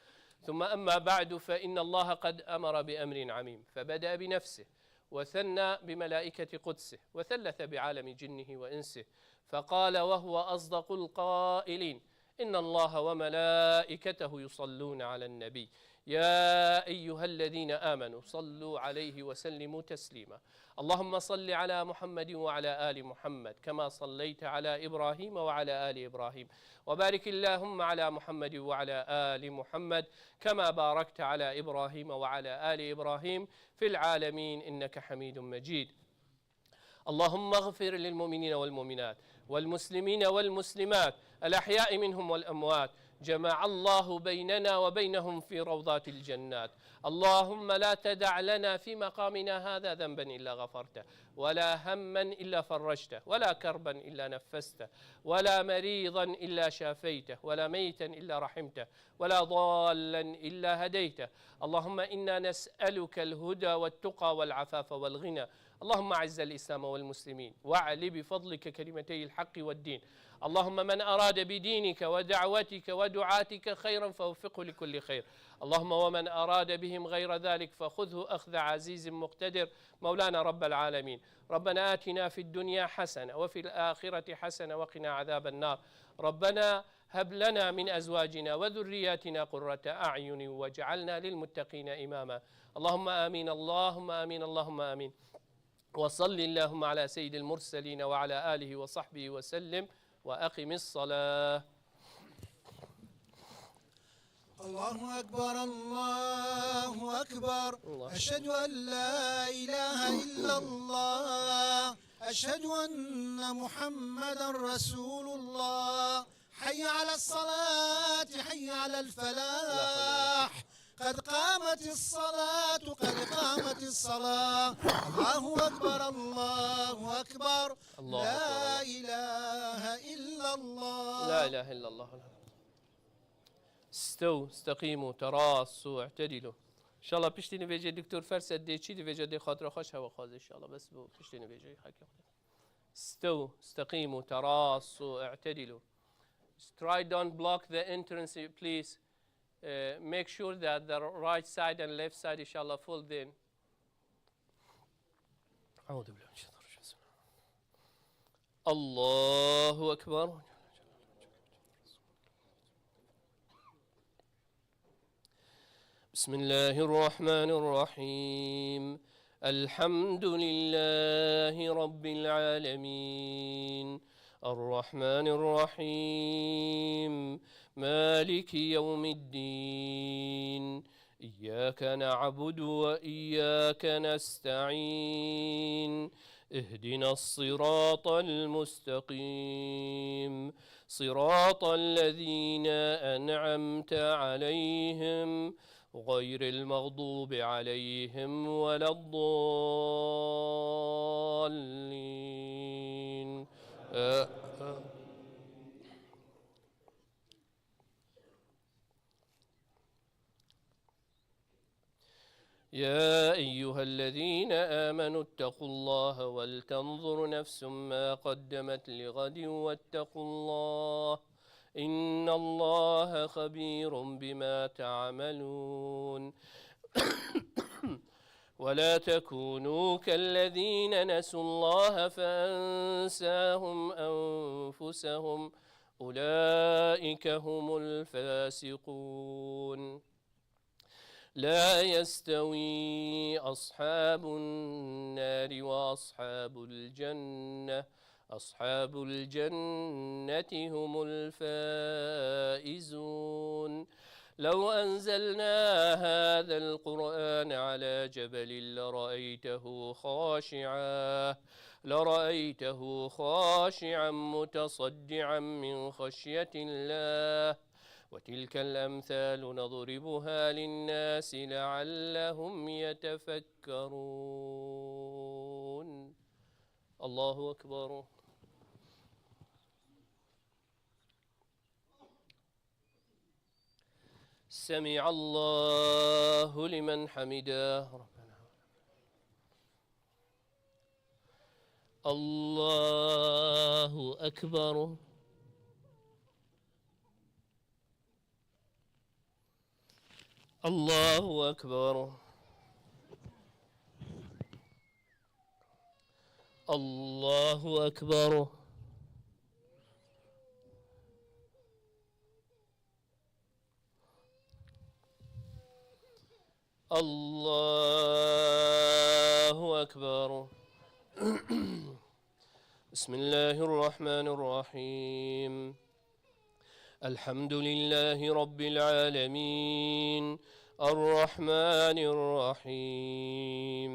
ثم أما بعد فإن الله قد أمر بأمر عميم فبدأ بنفسه وثنى بملائكة قدسه وثلث بعالم جنه وإنسه فقال وهو أصدق القائلين: إن الله وملائكته يصلون على النبي يا أيها الذين آمنوا صلوا عليه وسلموا تسليما. اللهم صل على محمد وعلى آل محمد كما صليت على إبراهيم وعلى آل إبراهيم وبارك اللهم على محمد وعلى آل محمد كما باركت على إبراهيم وعلى آل إبراهيم في العالمين إنك حميد مجيد. اللهم اغفر للمؤمنين والمؤمنات والمسلمين والمسلمات الأحياء منهم والأموات، جمع الله بيننا وبينهم في روضات الجنات. اللهم لا تدع لنا في مقامنا هذا ذنبا إلا غفرته، ولا هما إلا فرجته، ولا كربا إلا نفسته، ولا مريضا إلا شافيته، ولا ميتا إلا رحمته، ولا ضالا إلا هديته. اللهم إنا نسألك الهدى والتقى والعفاف والغنى. اللهم أعز الإسلام والمسلمين، وأعل بفضلك كلمتي الحق والدين. اللهم من أراد بدينك ودعوتك ودعاتك خيرا فوفقه لكل خير. اللهم ومن أراد بهم غير ذلك فخذه أخذ عزيز مقتدر. مولانا رب العالمين، ربنا آتنا في الدنيا حسنة وفي الآخرة حسنة وقنا عذاب النار. ربنا هب لنا من أزواجنا وذرياتنا قرة أعين واجعلنا للمتقين إماما. اللهم آمين، اللهم آمين، اللهم آمين. وصل اللهم على سيد المرسلين وعلى آله وصحبه وسلم وأقم الصلاة. الله أكبر، الله أكبر. الله. أشهد أن لا إله إلا الله. أشهد أن محمدا رسول الله. حي على الصلاة، حي على الفلاح. قد قامت الصلاة، قد قامت الصلاة. الله أكبر، الله أكبر. الله لا أكبر. إله إلا الله. لا إله إلا الله. استووا، استقيموا، تراصوا، اعتدلوا. إن شاء الله piştî nivêjê Doktor Ferset dê çî, nivêje dê xatira xweş hewe xwazê, إن شاء الله. Bes bo piştî nivêjê hekê xwe. استووا، استقيموا، تراصوا، اعتدلوا. Try don't block the entrance, please. Uh, make sure that the right side and left side, إن شاء الله, full then. أعوذ بالله من الشيطان الرجيم. بسم الله. الله أكبر. بسم الله الرحمن الرحيم. الحمد لله رب العالمين. الرحمن الرحيم. مالك يوم الدين. إياك نعبد وإياك نستعين. اهدنا الصراط المستقيم. صراط الذين أنعمت عليهم غير المغضوب عليهم ولا الضالين. آ-، آ-، يا أيها الذين آمنوا اتقوا الله ولتنظر نفس ما قدمت لغد واتقوا الله إن الله خبير بما تعملون. ولا تكونوا كالذين نسوا الله فأنساهم أنفسهم أولئك هم الفاسقون. لا يستوي أصحاب النار وأصحاب الجنة. أصحاب الجنة هم الفائزون. لو أنزلنا هذا القرآن على جبل لرأيته خاشعا، لرأيته خاشعا متصدعا من خشية الله. وتلك الأمثال نضربها للناس لعلهم يتفكرون. الله أكبر. سمع الله لمن حمده. ربنا. الله أكبر. الله أكبر. الله أكبر. الله أكبر. بسم الله الرحمن الرحيم. الحمد لله رب العالمين. الرحمن الرحيم.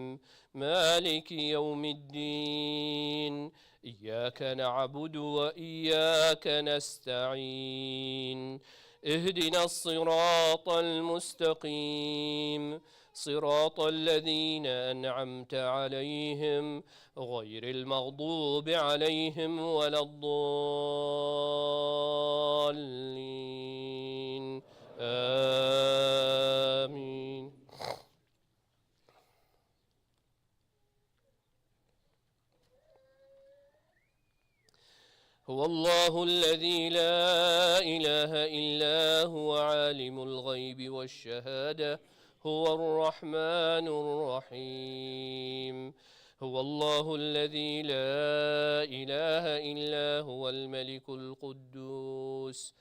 مالك يوم الدين. إياك نعبد وإياك نستعين. اهدنا الصراط المستقيم. صراط الذين أنعمت عليهم غير المغضوب عليهم ولا الضالين. آمين. هو الله الذي لا إله إلا هو عالم الغيب والشهادة هو الرحمن الرحيم. هو الله الذي لا إله إلا هو الملك القدوس،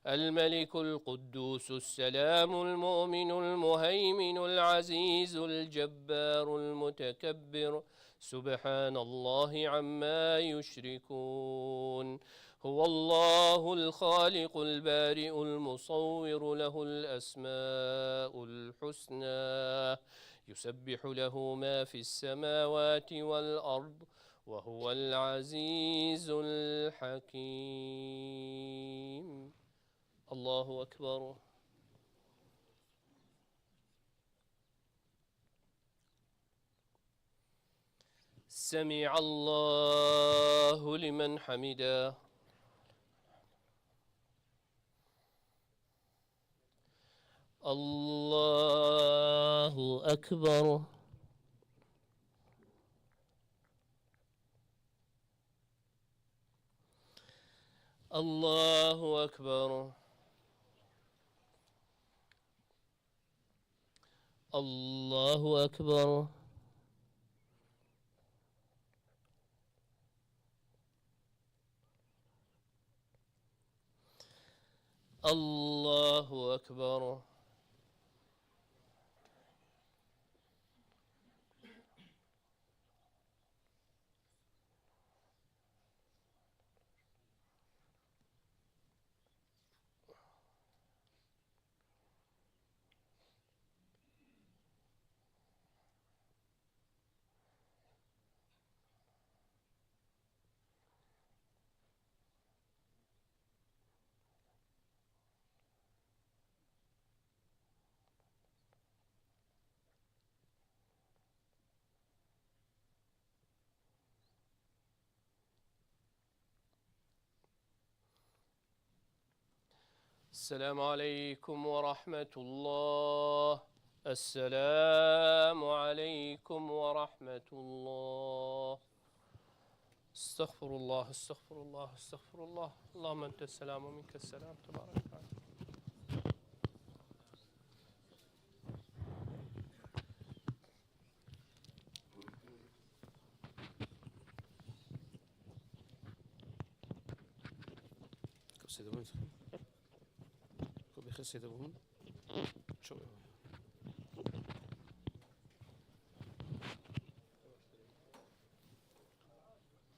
الملك القدوس السلام المؤمن المهيمن العزيز الجبار المتكبر، سبحان الله عما يشركون. هو الله الخالق البارئ المصور له الأسماء الحسنى. يسبح له ما في السماوات والأرض وهو العزيز الحكيم. الله أكبر. سمع الله لمن حمده. الله أكبر. الله أكبر. الله أكبر. الله أكبر. السلام عليكم ورحمة الله. السلام عليكم ورحمة الله. استغفر الله، استغفر الله، استغفر الله. اللهم أنت السلام ومنك السلام، تبارك وتعالى.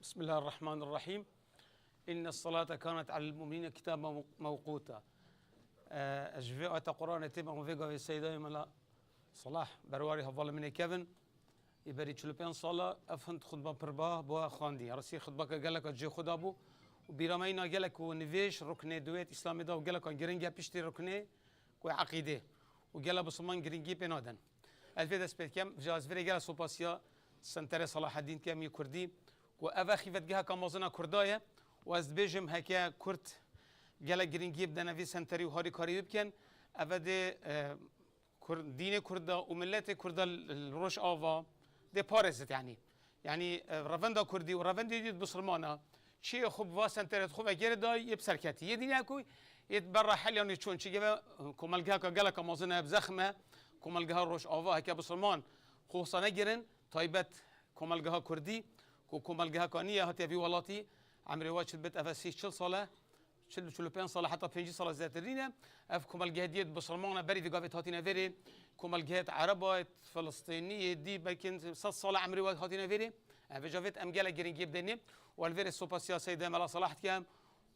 بسم الله الرحمن الرحيم. إن الصلاة كانت على المؤمنين كتابا موقوتا. Eh, ji vê ayeta Qur'anê tê me vê gavê Seydayê Mela Salah, berwarê hevalê min ê kevin, ê berî çil û pênc sala, ev hind xutba pir ba bo we xwendî. Rastî xutbeke geleka cihê xwe da bû Û bîra me îna gelek ku nivêj ruknê duwêt Îslamê da û geleka giring e piştî ruknê ku eqîdê û gela bisilman giringî pê nadin. Ez vê dest pê dikem, ji ez virê gela sopasiya Senterê Salaheddîn dikem yê Kurdî ku ev e xîvetgeheka mezin a Kurda ye û ez dibêjim heke Kurd gelek giringiyê bidene vê senterî û harîkarî wî bikin, ev e dê, e, Kur-, dînê Kurda û miletê Kurda li, li Rojava dê parêzit, yanî. Yanî, e, revenda Kurdî û revendê dî bisilmana çiyê xwe bi va senterê xwe vegêrê dayî yê bi ser ketî. Yê dîne ku yê di ber rehelyan yê çûn. Çi geve, e, komelgeheka geleka mezin e, bi zexm e, komelgeha Rojava heke bisilman xwe wisa negirin, taybet komelgeha Kurdî, ku komelgeheka nî ye hatiye vî welatî, emrê we çi dibit, ev e sî çil sal e, çil, çil û pênc sala heta pêncî sala zêdetir nîne. Ev komelgehê diyê di bisilmana berî vê gavê hatine vêrê, komelgehê di Ereba, di Filistînî, yê dî belkî sed sala emrê we hatine vêrê. Ev vêca vêt em gelek giringiyê bidênê. Û li vêrê sopasiya Seydê Mela Salah dikem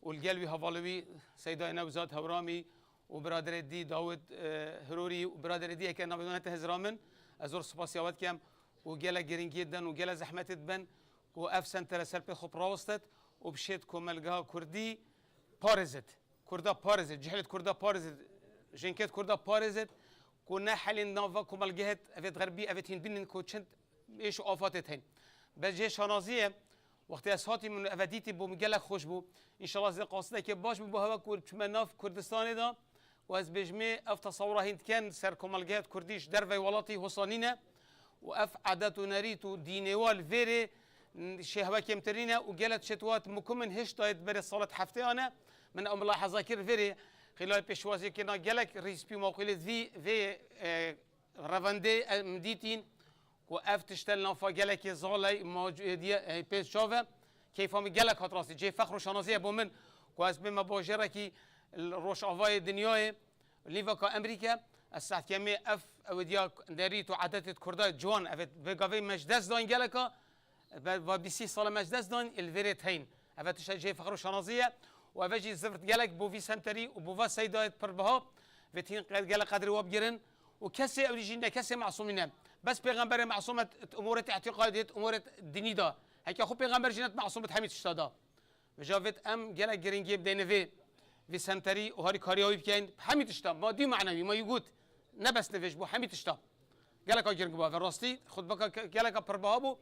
û li gel wî hevalê wî Seydayê Newzad Hewramî û biraderê dî Dawid, e, Hirorî û biraderê dî yeke navê wan hete hizra min, ez zor sopasiya we dikem û gelek giringiyê den û gelek zehmetê diben ku ev sentere ser pê xwe birawestet û bişêt komelgeha Kurdî parêzit. Kurda parêzit, cihilêt Kurda parêzit, jinkêt Kurda parêzit, ku ne helên nava komelgehêt, evêt xerbî, evêt hîn bînin ku çend êş û afatêt hên. Bes cihê şanazî ye, wextê ez hatî min eve dîtî bû min gelek xweş bû. Înşallah zê qasideke baş bû bo hewe ku çime nav Kurdistanê de û ez bêjimê ev tesewura hîn diken ser komelgehêt Kurdî ji dervey welatî hosa nîne. û ev edet û nerît û dînê wa li vêrê, n-, şêhwe kêmtir nîne û gelek şêt wa mukimin hişt dayê di berê salet hefteyan e. Min ew milaheza kir vêrê xîlayê pêşwaziyê kirina gelek rîspî û mewqîlê di vî, vê, e, revendê em dîtîn ku ev tişte li nafa gelekê zaley ma-, e, diye, e, pê çav e. Keyfa min gelek hat rastî. Cihê fexr û şanazî ye bo min ku ez bême bajêrekî li Rojavayê dinyayê. Lîvaka Emerîke, ez sehtkemê ev, ew diya nerît û edetê Kurda ciwan, ev ê bi gavê me ji dest dayîn geleka, be-, va bîsî sala me ji dest dayîn, li vêrê teyn. Ev tişte cihê fexr û şanazî ye û ev jî zivirt gelek bo vî senterî û bo va seydayê pir biha, vêtîn qed-, gelek qedrê wa bigirin û kesê ew jî ne kesê masûmî ne. Bes pêxemberê masûm e, umûret îtîqadî, umûret dinî da. Heke xwe pêxember jî ne masûm bi hemî tişta da. Vêca vêt em gelek giringiyê bideyne vê, vê senterî û harîkariya wî bikeyn. Hemî tişta, madî û manewî, ma yî got, ne bes nivêj bû, hemî tişta. Geleka giring bû, ve rastî, xutbeka ke-, geleka pirbiha bû.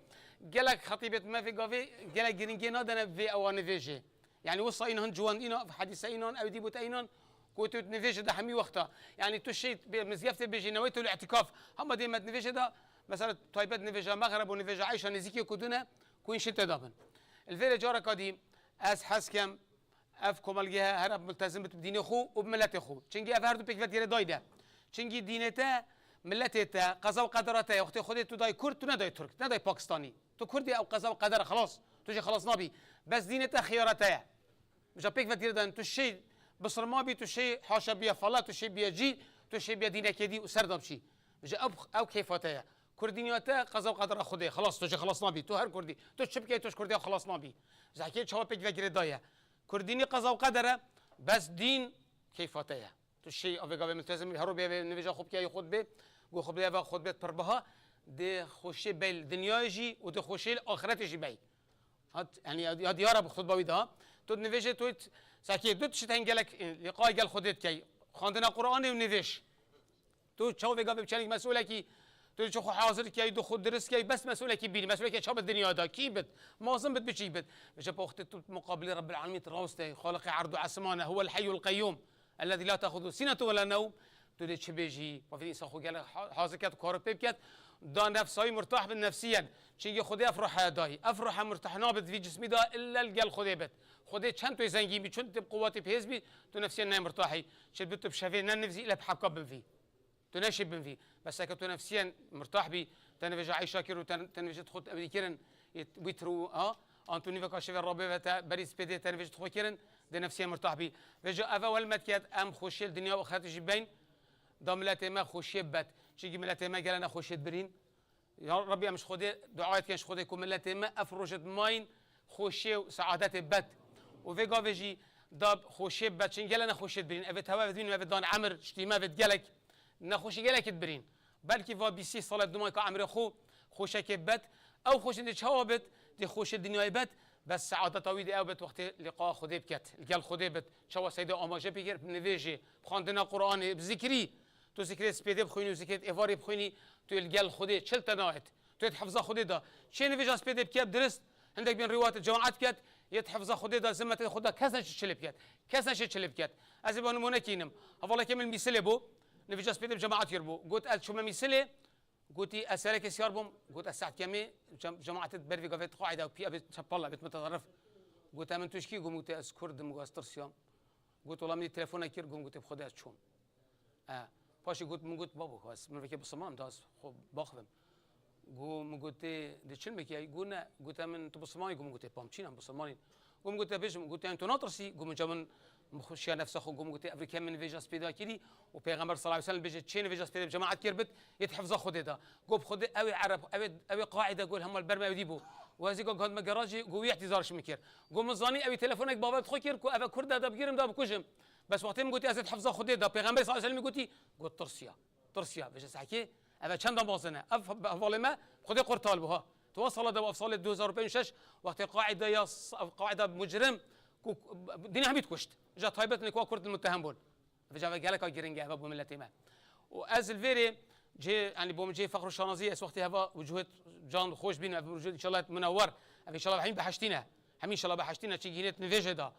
Gelek xetîbêt me vê gavê, gelek giringiyê nadene vê ewa nivêjê. Yani wisa înan ciwan înan, hedîse înan, ew dî bût eynan, ku tu nivêjê de hemî wexta. Yani tu şêy bê mizgeftê bêjî newê tu li îtîkaf. Hema dê me nivêjê de, mesela taybet nivêja Mexreb û nivêja Eyşa nêzîkê ku dune, ku înşin te dabin. Li vêrê careka dî, ez hez kem, ev komelgê he, here multezim bit bi dînê xwe û bi miletê xwe. Çimkî ev her du pêk ve diyere dayî de. Çimkî dînê te, miletê te, qeza û qedera te, wextê Xwedê tu dayî Kurd, tu nedayî Tirk, nedayî Pakistanî. Tu Kurd î, ew qeza û qeder e, xelas. Tu jê xelas nabî. Bes dînê te xiyara te ye. Vêca pêk ve diyere dayîn, tu şêy bisirma bî, tu şêy haşa biye fala, tu şêy biye cî, tu şêy biye dînekê dî û ser da biçî. Vêca ew, ew keyfa te ye. Kurd dîniya te qeza û qedera Xwedê, xelas, tu jê xelas nabî. Tu her Kurdî, tu çi bikey, tu ji Kurdî xelas nabî. Zehkê çawa pêk ve girêdayî ye. Kurdînî qeza û qeder e, bes dîn keyfa te ye. Tu şêy avê gavê miltezim, hero bê vê nivêja xwe bikeyî xutbê, got xutbê eva xutbê pir biha, dê xweşê bey li dinyayê jî û dê xweşê li axiretê jî bey. Hat, yani ya, ya diyar e bi xutba wî de. Tu nivêjê tu t-, sekê du tişt hên gelek, e, liqayê gel Xwedê dikey. Xwendina Qur'anê û nivêj. Tu çaw vê gavê biçenik mesulekî, tu çi xwe hazir key, tu xwe dirist key, bes mesulekî bînî, mesulekî çaw bi dinya da, kî bit, mazin bit, biçî bit. Ji bo wextê tu muqabilê Rebbil Alemîn rawiste, Xaliqê erd û esman e, huwel heyyul qeyyûm, ellezî la te'xuzuhu sinetu ve la nevm, tu dê çi bêjî, bavê însan xwe gelek ha-, hazir ket, kar pê biket, da nefsayî murtah bin nefsiyen. Çimkî Xwedê ev ruhe dayî. Ev ruhe murtah nabit vî cismî da illa li gel Xwedê bit. Xwedê çend tu zengîn bî, çend tu quwetî bihêz bî, tu nefsiyen ne murtahî. Çi bi tu bi şevê ne nivzî ile bi hevka bin vî. Tu neşî bin vî. Bes eke tu nefsiyen murtah bî, te nivêja Eyşa kir û te, te nivêjê xwe ewî kirin, yê wîtir û, ha? An tu nîveka şevê rabê ve te berî spêdê te nivêjê xwe kirin, dê nefsiyen murtah bî. Vêca eve welmet ket, em xweşiyê dinya û axirete jî beyn, da miletê me xweşiyê bed. Çimkî miletê me gele nexweşiyê birîn. Ya Rabbî, em ji Xwedê dua dikin, ji Xwedê ku miletê me ev rojê dimayîn xweşiyê û seadetê bed. Û vê gavê jî da xweşiyê bed, çin gele nexweşiyê dibînin. Evê tewe, evê dibînin, evê dan emir, ştîme, evê gelek nexweşî gelekî dibirîn. Belkî va bîsî sala dumay ka emrê xwe xweşekê bed. Ew xweşê dê çawa bid? Dê xweşê dinyayê bed. Bes seadeta wî di ew bit wextê liqa Xwedê biket, li gel Xwedê bit. Çawa Seyda amaje pê kir, bi nivêjê, bi xwendina Quranê, bi zikrî. Tu zikrê spêdê bixwînî û zikrê êvarê bixwînî, tu yê li gel Xwedê çil te nayet. Tu yê di hifza Xwedê de. Çê nivêja spêdê bike, bi dirist, hindek bên rîwayet cemaet biket, yê di hifza Xwedê de, zimmetê Xwedê de kes neşê çilê biket. Kes neşê çilê biket. Ez ê ba nimûnekî nim. Hevaleke min mîsilê bû, nivêja spêdê bi cemaet kir bû. Got, ez çûme mîsilê, Gotî, ez sereke siyar bûm. Got, ez saet kemê cem-, cemaetê ber vê gavê qaîda û pî ebê çepalla, ebê muteterif. Got, min tu ji kî? Got, min gotê, ez Kurd im, got, ez tirsiyam. Got, wela min dî telefona kir, got, min gotê, bi Xwedê ez çûm. E, paşê got, min got, babo, ez mirovekê bisilman im, da ez xwe baxivim. Got, min gotê, dê çilmekî heye? Got, ne. Got, min tu bisilman î? Got, min gotê, pamçîn em bisilman in. Got, min gotê, bêjim, got, yani tu natirsî? Got, min ca min, min xwe şiya nefsa xwe, got, min gotê, ev rike min nivêja spêda kirî û Pêxember sallallahu aleyhi ve sellem bêje, çê nivêja spêdê bi cemaet kir bit, yê di hifza Xwedê da. Got, bi Xwedê ew ê Ereb, ew ê, ew ê qaîda, got, hema li ber me ew dî bû. Û ez ê got, got me gerajê, got, wî îhtîzar ji min kir. Got, min zanî ew ê telefonek bavê xwe kir, ku ev e Kurd e, da bigîrim, da bikujim. Bes wextê min gotî, ez ê di hifza Xwedê da, Pêxember sallallahu aleyhi ve sellem gotî, got, tirsiya. Tirsiya, vêje sehkê, ev e çenda mezin e. Ev hevalê me, Xwedê qurtal bû ha. Tu wan sala de, ev salê du hezar û pênc şeş, wextê qaîde ya s-, ev qaîda mucrim, ku, ku, dînê hemî dikuşt. Ja taybet ne ku Kurd mutehem bûn. Vêje ve geleka giring e, ev bo miletê me. Û ez li vêrê cê, yani bo min cê fexr û şanazî, ez wextê heva wucuhê can xweş bîn, ev wucuhê inşallah minewar. Ev inşallah hemî beheştî ne. Hemî inşallah beheştî ne, çi gînet nivêjê da.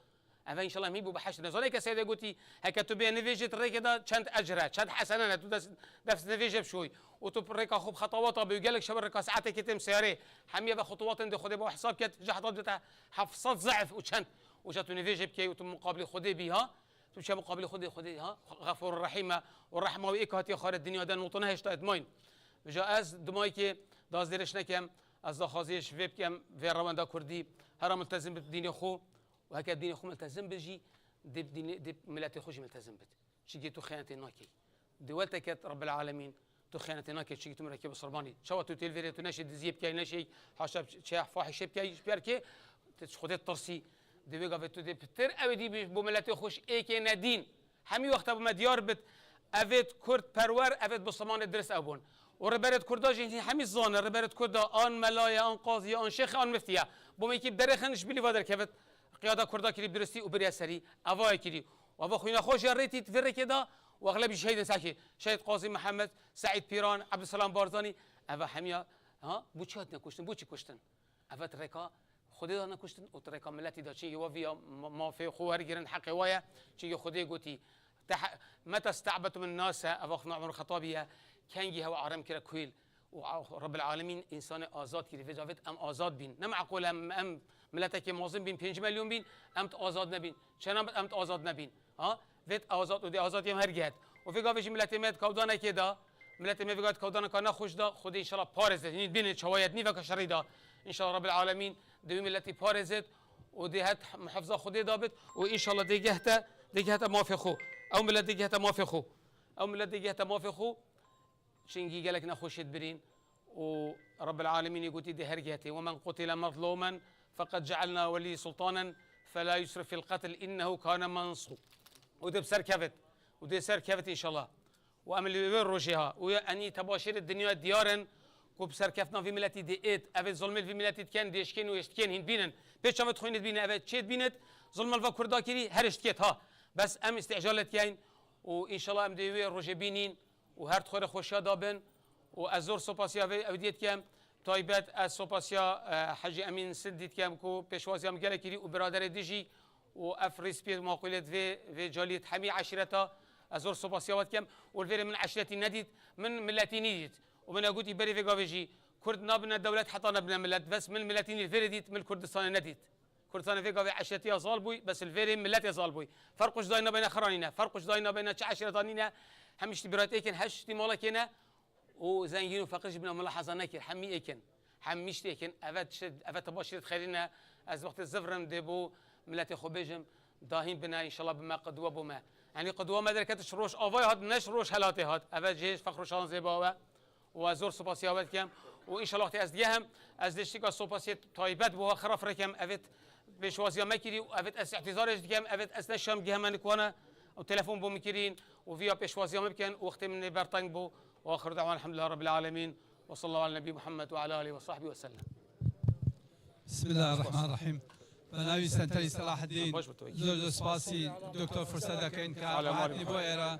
Eve înşallah hemî bû behişt. Nezane ke Seydê gotî, heke tu bê nivêjê di rêkê de çend ecr e, çend hesene ne, tu dest, dest nivêjê bişoyî. Û tu rêka xwe bi xetawata bê û gelek şewe rêka saetekê têm seyarê. Hemî eve xetawatên de Xwedê bo hesab ket, ji heta dite heft sed zehf û çend. Û ja tu nivêjê bikey û tu muqabilê Xwedê bî ha, tu biçe muqabilê Xwedê, Xwedê ha, Xefûr Rehîm e û rehma wî êk hatiye xwarin dinya de notone heşta etmayîn. Vêja ez dimayekê daz dêriş nekem, ez daxwaziyê ji vê bikem, vê rewenda Kurdî, hera miltezim bit dînê xwe. Û heke dînê xwe miltezim bit jî, dê bi dînê, dê bi miletê xwe jî miltezim bit. Çikî tu xeyanetê nakey. Di welteket Rebbil Alemîn, tu xeyanetê nakey, çikî tu mirekê bisilmanî. Çawa tu têl vêrê tu neşê diziyê bikey, neşê haşa çeya fahişê bikey, ji ber kê? Tu ji Xwedê tirsî. Di wê gavê tu dê pitir ew dî bi, bo miletê xwe ji êkê ne dîn. Hemî wexta bi me diyar bit, evêt Kurd perwer, evêt bisilmanê dirist ew bûn. Û rêberêt Kurda jî hemî zane, rêberêt Kurda an mela ye, an qazî ye, an şêx e, an miftî ye. Bo me yekî bi derêxin ji bilî va derkevit, qiyada Kurda kirî bi diristî û biriye serî, eva ye kirî. Û eva xwîna xwe jî rêtît vê rêkê da, û exleb jî şehîdên sehkê. Şehîd Qazî Mihemed, Seîd Pîran, Ebdulselam Barzanî, eva hemiya, ha, bo çi hatine kuştin, bo çi kuştin? Eve di rêka Xwedê de nekuştin û di rêka miletî de. Çinkî we viya ma-, mafê xwe wergirin, heqê we ye. Çinkî Xwedê gotî, "Tehe-, meta ste'betum nase", ev axna Umar Xetabî ye, kengî hewe arem kire kuhîl. Û a-, Rebbil Alemîn însanê azad kirî. Vêca vêt em azad bîn. Ne meqûl em, em miletekê mezin bîn, pênc milyon bîn, em di azad nebîn. Çena em di azad nebîn. Ha? Vêt azad û dê azadiyê em her gihet. Û vê gavê jî miletê me di kewdanekê de, miletê me vê gavê di kewdaneka nexweş de, Xwedê înşallah parêzet. Hîn bînin çawayet nî veka şerî de. Înşallah Rabbil Alemîn dê wî miletî parêzet û dê het muhafaza Xwedê da bit û înşallah dê gehte, dê gehte mafê xwe. Ew milet dê gehte mafê xwe. Ew milet dê gehte mafê xwe. Çingî gelek nexweşê dibirîn û Rebbil Alemînê gotî dê her gihetê, "Ve men qutile mezlumen feqed cealna welî sultanen fela yusrif fil qetl innehu kane mensûr." Û dê bi ser kevit. Û dê ser kevit înşallah. Û em li wê rojê ha. Û ya enî tebaşêrê dinya diyar in ku bi serkeftina vî miletî dê êt. Evê zulmê li vî miletî dikin, dê şikên û êştikên hîn bînin. Pê çavê dixwînit bînin, evê çê dibînit, zulmel va Kurda kirî, her êştikêt ha. Bes em îstîcalê dikeyn û înşallah em dê wê rojê bînîn. û her di xwe re xweşiya da bin. Û ez zor sopasiya vê ewdiyê dikem. Taybet ez sopasiya, e, Hecî Emîn Sindî dikem ku pêşwaziya min gelek kirî û biraderê dijî û ev rîspiyê maqûlê di vê, vê caliyê di hemî eşîreta ez zor sopasiya we dikem. Û li vêrê min eşîretî nedît, min miletî nîdît. Û min e gotî berî vê gavê jî Kurd nabine dewlet heta nebine milet. Bes min miletî nî li vêrê dît, min li Kurdistanê nedît. Kurdistanê vê gavê eşretiya zal bûy, bes li vêrê miletê zal bûy. Ferq û cudayî nabeyna xeranî ne, ferq û cudayî nabeyna çi eşretan nîne, hemî ştî birayet êk in, her ştî malekê ne û zengîn û feqîr jî bina milahaza nekir, hemî êk in. Hemî ştî êk in, eve tişt, eve tebaşîret xeyrî ne, ez wextê zivrim dê bo miletê xwe bêjim, dahîn bine, înşallah bi me qidwe bo me. Yanî qidwe me derketiş roj avayê hat, neş roj helatê hat. Eve cihêj fexr û şanzê bawe. û ez zor sopasiya we dikem. Û înşallah wextê ez digehim, ez lê ştika sopasiyê taybet bo xiraf rekem, evêt pêşwaziya me kirî û evêt ez îhtizarê ji dikem, evêt ez ne şam giheme nikwane û telefon bo min kirîn û viya pêşwaziya me bikin û wextê min ê berteng bo. Û axiru da'wana elhamdulillah rabbil alemîn. Ve sallallahu ala nebî Muhammed ve ala alihi ve sahbihi ve sellem. بسم الله الرحمن الرحيم. بە ناوی سەنتەری سەلاحەدین زۆر زۆر سپاسی دکتۆر فرسەت دەکەین کە هاتنی بۆ ئێرە.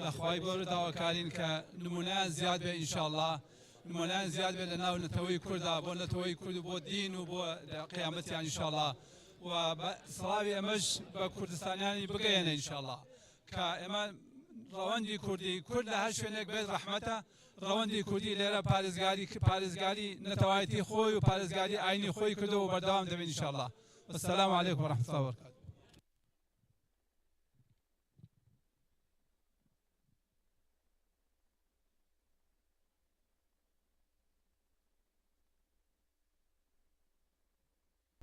لە خوای گەورە داواکارین کە نمونەیان زیاد بێ ئینشاءالله. نمونەیان زیاد بێ لە ناو نەتەوەی کوردا، بۆ نەتەوەی کورد و بۆ دین و بۆ قیامەتیان ئینشاءالله. و بە سڵاوی ئەمەش بە کوردستانیانی بگەیەنە ئینشاءالله. کە ئێمە ڕەوەندی کوردی، کورد لە هەر شوێنێک بێت ڕەحمەتە. ڕەوەندی کوردی لێرە پارێزگاری، پارێزگاری نەتەوایەتی خۆی و پارێزگاری ئاینی خۆی کردەوە و بەردەوام دەبێت ئینشاءالله. والسلام عليكم ورحمة الله وبركاته.